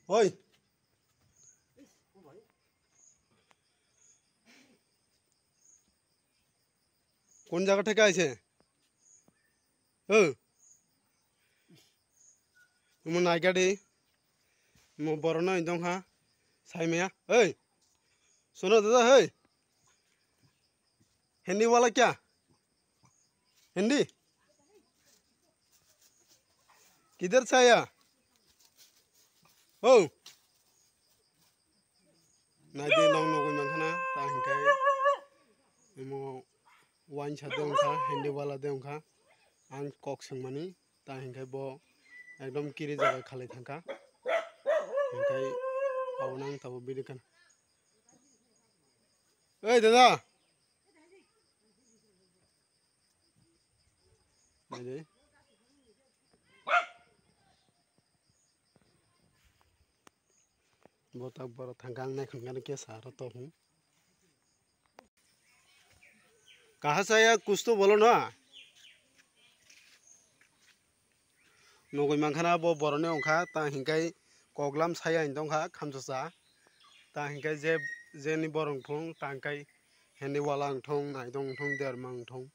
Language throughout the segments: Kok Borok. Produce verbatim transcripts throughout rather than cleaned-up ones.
Oi. কোন জায়গা থেকে আইছে? Oi. Mo naikadi. Mo borok no indong ha. Saimaya. Oi. Suno dada, hei. Hindi wala kya? Hindi? Kidhar se aaya? Oh. Naidi, nok nugwi mankha na, ta hinkhai imo wainsa de wngkha, Hindi wala de wngkha. Ang kok swngmani, ta hinkhai bo ekdom kiri jaga khalai thangkha. Hinkhai abo nang tabo bini kan. Oi dada. Naidi. Botak borok thangkha, ang naikhwngkha kesa aro to hwn. Kaha chaya kusto bolo na? Nugwi mankha na bo boroni wngkha, ta hinkhai koklam saya hinwi tongkha khamchasa. Ta hinkhai je, jeni borok thung, ta hinkhai Hindi wala wngthung, naidong wngthung, derma wngthung.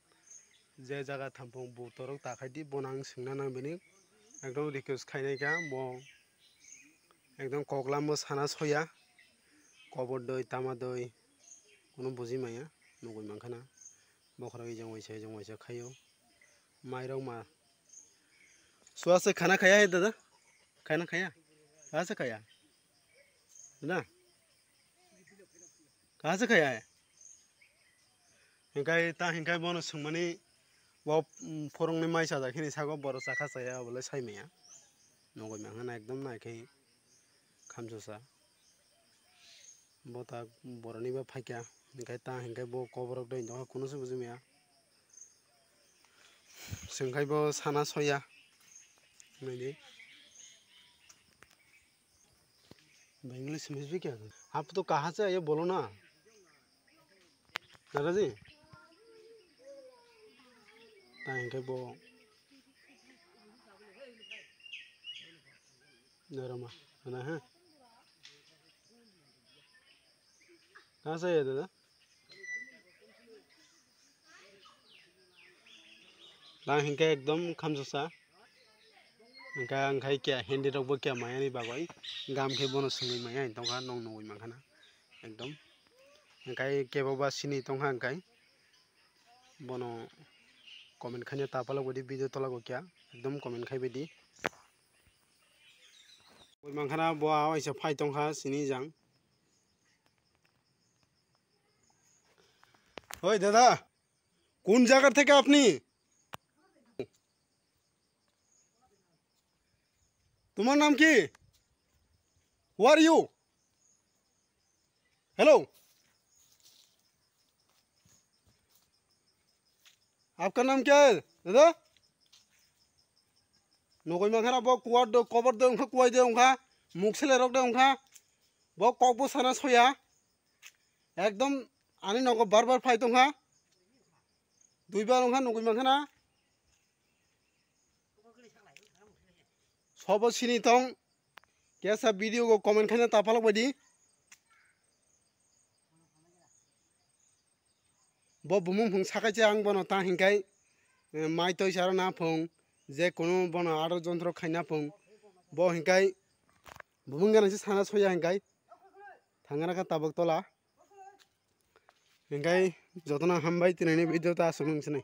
Je jaga thampung bo torok ta khaidi, bono ang swngna nang bini. Ekdom request khainai kha, bo ekdom koklam bo sana soya. Kobor doi, tama doi, kuno buji maya, nugwi mankha na. Bokhorok ejang waisa, ejang waisa khaio. Mairok ma. Suwa se khana khaya hai dada? Khana khaya? Kaha se khaya? Dada? Kaha se khaya hai? Hinkhai ta hinkhai bono swngmani bo, mm, phorongni mai sajak hini sago borok chakha chaya obolai saimaya. Nugwi mankha na ekdom naikhai khamchasa. Bo ta boroni ba phaikha, hinkhai ta hinkhai bo koborok doi hinwi tongkha, kuno se buji maya. Swngkhai bo sana soya. Naidi. English se mujui kya? Aap to kaha se aaye bolo na? Dadaji? Ta hinkhai bo. Narama, ana ha? Kaha se aaye dada? Tang hinkhe ekdom khamchasa. Hinkhe ang khai kya Hindi rokbo kya maya ni bagwi gam khe bono swngwi maya hinwi tongkha, nwng nugwi mankha na ekdom. Hinkhe kebo ba sini tongkha hinkhe bono comment khaina ta phalok baidi video tolak o kya ekdom comment khai baidi. Nugwi mankha na bo a waisa phai tongkha sini jang. Oi dada, কোন জায়গা থেকে আপনি? তোমার নাম কি? Who are you? Hello. आपका नाम क्या है, दादा? Nugwi mankha na bo kuwar do, kobor de wngkha, kuwai de wngkha, muk sele rok de wngkha. Bo kok bo sana soya. Ekdom ani nogo bar bar phai tongkha. Duibar wngkha, nugwi mankha na. Sobo sini tong. Kesa video go comment khaina ta phalok baidi. Bo bumung phung sakai se ang bono ta hinkai, eh, mai toi saro na phung, je kunu bono ador jontro khaina phung. Bo hinkai bumung gana se sana soya hinkai. Thangana kha tabuk tola. Hinkai jotono hambai tinani video ta aswk nung sinai.